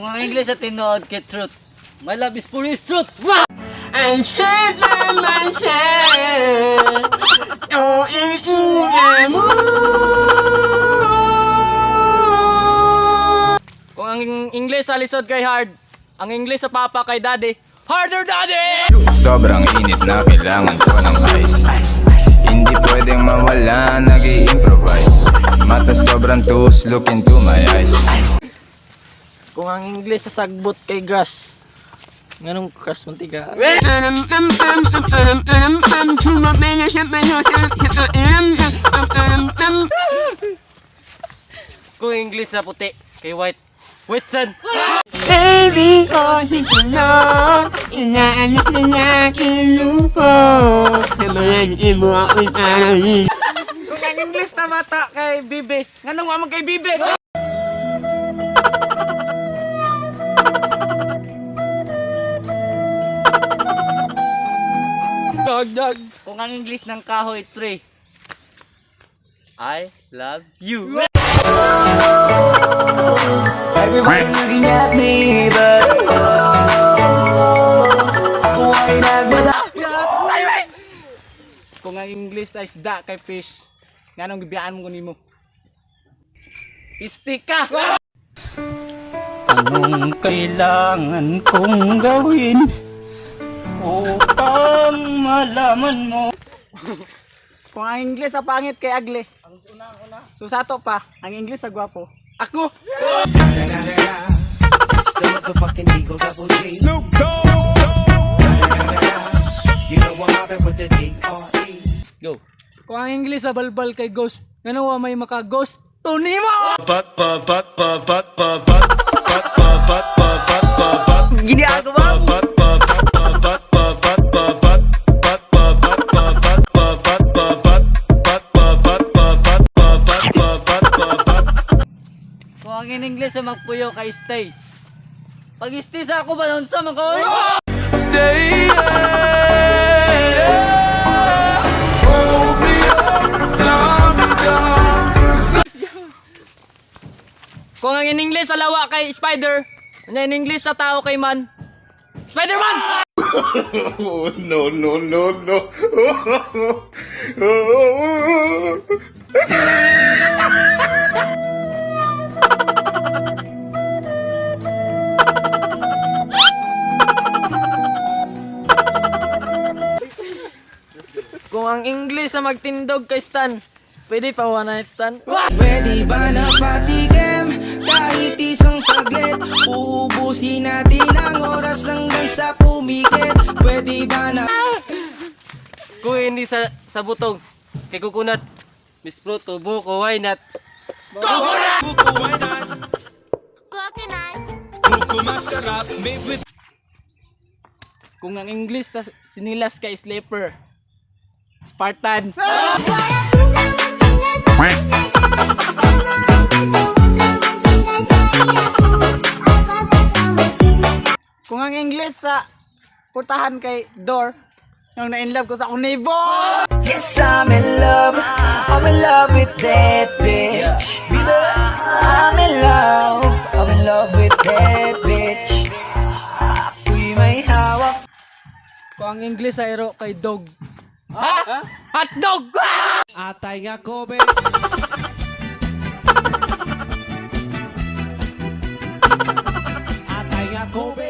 Kung ang English sa tinuod kay truth, my love is for is truth. And shit, man, shit. Oh, eh, Kung ang English sa lisod kay hard, ang English sa papa kay daddy, harder, daddy! Sobrang init na kailangan ko ng ice. Hindi pwedeng mawala, nag improvise. Mata sobrang tus, look into my eyes. Kung ang English sa sagbot kay crush, nganong crush man tiga? Kung English sa puti, kay white. Whitson! Baby ko, sige na. Inaalis na natin lupo. Sa mga imo akong arawin. Kung ang English na mata kay Bibi, nganong wa man kay Bibi? Dog, dog. Kung ang English ng kahoy tree, I love you. Everybody looking at me, but ako ay nagmada. Kung ang English na isda kay fish, nganong gibiyaan mo nimo? Istika! Anong kailangan kong gawin upang malaman mo? Kung ang English sa pangit kay ugly. Ang una-una. Susato pa, ang English sa gwapo. Ako! Go. Kung ang English sa balbal kay ghost, nganong wa may maka ghost to nimo? Kung ang in English sa magpuyo kay stay. Pag stay sa ako ba sa man ko? Kung ang in English sa lawa kay spider, ano in English sa tao kay man? Spider-Man! No, no, no, no. Kung ang English sa magtindog kay Stan, pwede pa one night stand? Pwede ba na patikim kahit isang saglit? Uubusin natin ang oras hanggang sa pumikit. Pwede ba na Kung hindi sa butong, kay coconut. Miss Pluto, buko, why not? Coconut. Kung ang English sa sinilas kay sleeper, Spartan. Kung ang English sa portahan kay door, yung na-in love ko sa akong neighbor! Yes, I'm in love. I'm in love with that bitch. I'm in love. I'm in love with that bitch. Ako'y may hawak. Kung ang English sa ero kay dog. Ha? Hot dog! Atay nga kobe. Atay nga kobe.